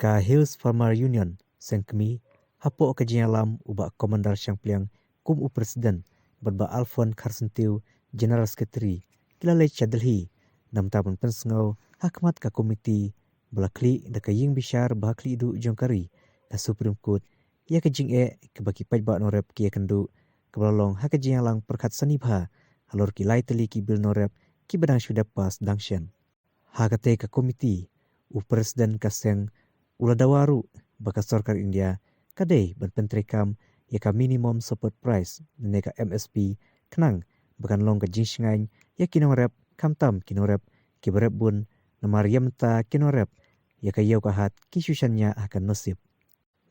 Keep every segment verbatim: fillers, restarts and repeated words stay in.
Ka Hills Farmer Union Seng Kmie, hapoh ka jingïalam u Bah Commander Shangpliang kum u President bad Bah Alphonse Kharsyntiew, General Secretary, ki la leit sha Delhi namar ban pynsngew ha khmat ka komiti ba la khlieh da ka ïing bishar ba ha khlieh duh jong ka ri, ka Supreme Court, ïa ka jingeh kaba ki paidbah nongrep ki ïakynduh, kaba la long ha ka jingïalang pyrkhat sani bha halor ki lai tylli ki bill nongrep kiba dang shu dep pass dang shen. Ha kata ka komiti, u President ka seng u la dawa ruh ba ka sorkar India ka dei ban pyntreikam ïa ka minimum support price ne ka M S P, khnang ba kan long ka jingshngaiñ ïa ki nongrep, khamtam ki nongrep kiba rep bun, namar ïa mynta ki nongrep ïa ka ïew ka hat ki shu shaniah ha ka nusip.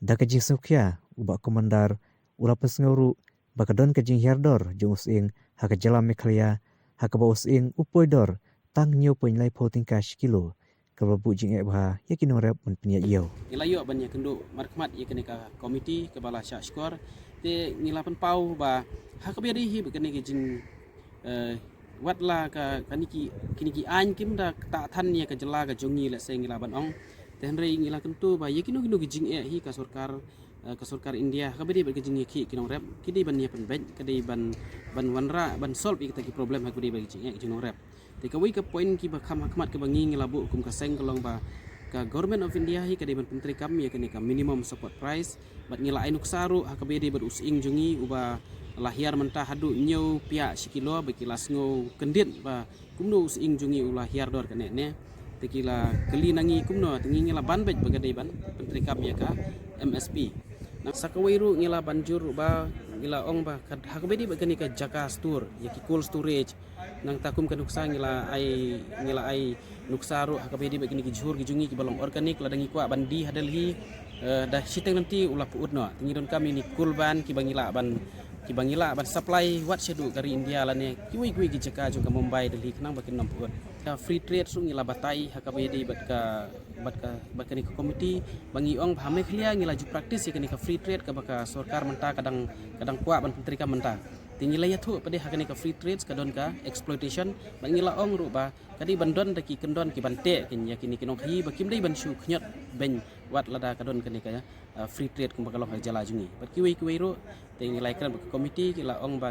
Da ka jingsngewkhia, u Bah Commander u la pynsngew ruh ba ka don ka jinghiar dor jong u sying ha ka jylla Meghalaya, ha kaba u sying u poi dor tang hynñiew point lai phew tyngka shi kilo, kaba buh jingeh bha ïa ki nongrep ban pynïaid ïew. Ngi la ïoh ban ïakynduh markhmat ïa kane ka komiti kaba la shah shkor, te ngi la pynpaw ba ha kaba ïadei hi bad kane ka jing eh, wat la ka, kane ki, kine ki aiñ kim da ktah than ïa ka jylla ka jong ngi, lehse ngi lah ban ong. Te hynrei ngi la kyntu ba ïa kino kino ki jingeh hi ka sorkar, eh, ka sorkar India, ha kaba ïadei bad ka jingïakhih ki nongrep, ki dei ban ïa pynbeit, ka dei ban, ban wanrah, ban solve ïa kita ki problem ha kaba ïadei bad ka jingeh ki nongrep. Te kawei ka point kiba kham ha khmat kaba ngi, ngi la buh kum ka seng ka long ba ka Government of India hi ka dei ban pyntreikam ïa kane ka minimum support price, bad ngi la ai nuksa ruh ha kaba ïadei bad u sying jong ngi uba la hiar mynta haduh hynñiew piah shi kilo, ba ki la sngew kyndit ba kumno u sying jong ngi u la hiar dor kane ne. Te ki la kylli na ngi kumno, te ngi, ngi la ban beit ba ka dei ban pyntreikam ïa ka M S P. Nang sa kawei ruh ngi la ban jur ruh ba ngi la ong ba ka, ha kaba ïadei bad kane ka jaka store, ïa ki cold storage, nangta kum ka nuksa ngi la ai, ngi la ai nuksa ruh ha kaba ïadei bad kine ki jhur ki jong ngi kiba long organic, lada ngi kwah ban die ha Delhi, eh, da shiteng lynti u la pyut noh. Te ngi donkam ïa kine cold van kiba ngi lah ban, kiba ngi lah ban supply wat shaduh ka ri India lane kiwei kiwei ki jaka jong ka Mumbai, Delhi, khnang ba kin nym pyut. Ka free trade ruh ngi la batai ha kaba ïadei bad ka, bad ka, bad kane ka komiti, ba ngi ong ba ha Meghalaya ngi la ju practice ïa kane ka free trade kaba ka sorkar mynta ka dang, ka dang kwah ban pyntreikam mynta. Te ngi la ïathuh pat de ha kane ka free trade ka don ka exploitation, bad ngi la ong ruh ba ka dei ban don da ki kyndon ki ban teh kin ïa kine ki nongkhaïi ba kim dei ban shu khñiot beiñ wat lada ka don kane ka, ah, free trade kumba ka long ha ka jylla jong ngi. Bad kiwei kiwei ruh, te ngi la ïakren bad ka komiti, ki la ong ba,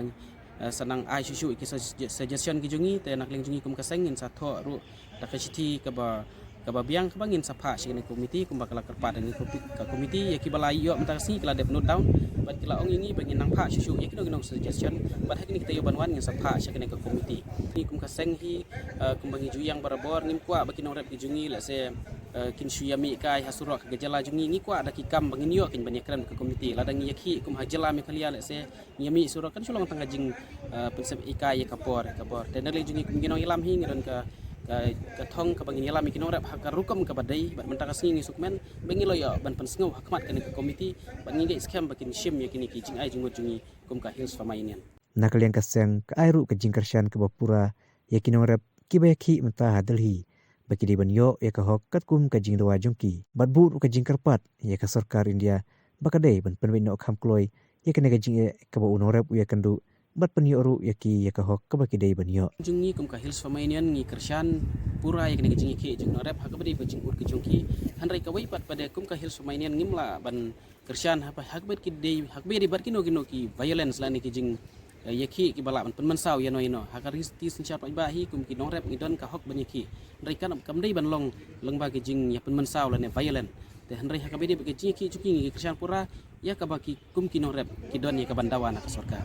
ah, sa nang ai shuh shuh ki sug-, suggestion ki jong ngi, te na ka liang jong ngi kum ka seng ngin sa thoh ruh da ka shithi kaba, kaba biang kaba ngin sa phah sha kane ka komiti, kumba ka la kyrpad da ngi ka komiti, ïa kiba la ïoh mynta ka sngi ki la dep note down, bad ki la ong ïa ngi ba ngin nang phah shuh shuh ïa kino kino suggestion, bad ha kine ki taïew ban wan ngin sa phah sha kane ka komiti. Ngi kum ka seng hi, eh, kumba ngi ju ïeng barabor, ngim kwah ba ki nongrep ki jong ngi, lehse, eh, kin shu ïa mih kai ha surok ha ka jylla jong ngi, ngi kwah da ki kam ba ngin ïoh kin ban ïakren ka komiti. Lada ngi ïakhih kum ha jylla Meghalaya, lehse, ngi ïa mih surok kan shu long tang ka jing, eh, pynsep ïa kai ïa ka por, ïa ka por. Te na ka liang jong ngi kum ki nongïalam hi ngi don ka, ka, ka thong kaba ngin ïalam ïa ki nongrep ha ka rukom kaba dei, bad mynta ka sngi ngi sngewkmen ba ngi la ïoh ban pynsngew ha khmat kane ka komiti, bad ngi ngeit skhem ba kin shim ïa kine ki jingai jingmut jong ngi kum ka Hills Farmer Union. Na ka liang ka seng ka ai ruh ka jingkyrshan kaba pura ïa ki nongrep kiba ïakhih mynta ha Delhi, ba ki dei ban ïoh ïa ka hok katkum ka jingdawa jong ki. Bad buh ruh ka jingkyrpad ïa ka sorkar India ba ka dei ban pynbeit noh kham kloi ïa kane ka jingeh kaba u nongrep u ïakynduh, bad pynïoh ruh ïa ki ïa ka hok kaba ki dei ban ïoh. Jong ngi kum ka Hills Farmer Union ngi kyrshan pura ïa kane ka jingïakhih jong u nongrep ha kaba dei ka jingud ka jong ki. Hynrei kawei pat pat de kum ka Hills Farmer Union ngim lah ban kyrshan ha, ha kaba ki dei, ha kaba dei bad kino kino ki violence lane ki jing, eh, ïakhih kiba lah ban pynmynsaw ïano ïano. Ha ka ri ti synshar paidbah hi kum ki nongrep ngi don ka hok ban ïakhih. Hynrei kan kam dei ban long lyngba ki jingïapynmynsaw lane violent. Te hynrei ha kaba dei bad ki jingïakhih jong ki ngi kyrshan pura ïa kaba ki kum ki nongrep ki don ïa ka ban dawa na ka sorkar.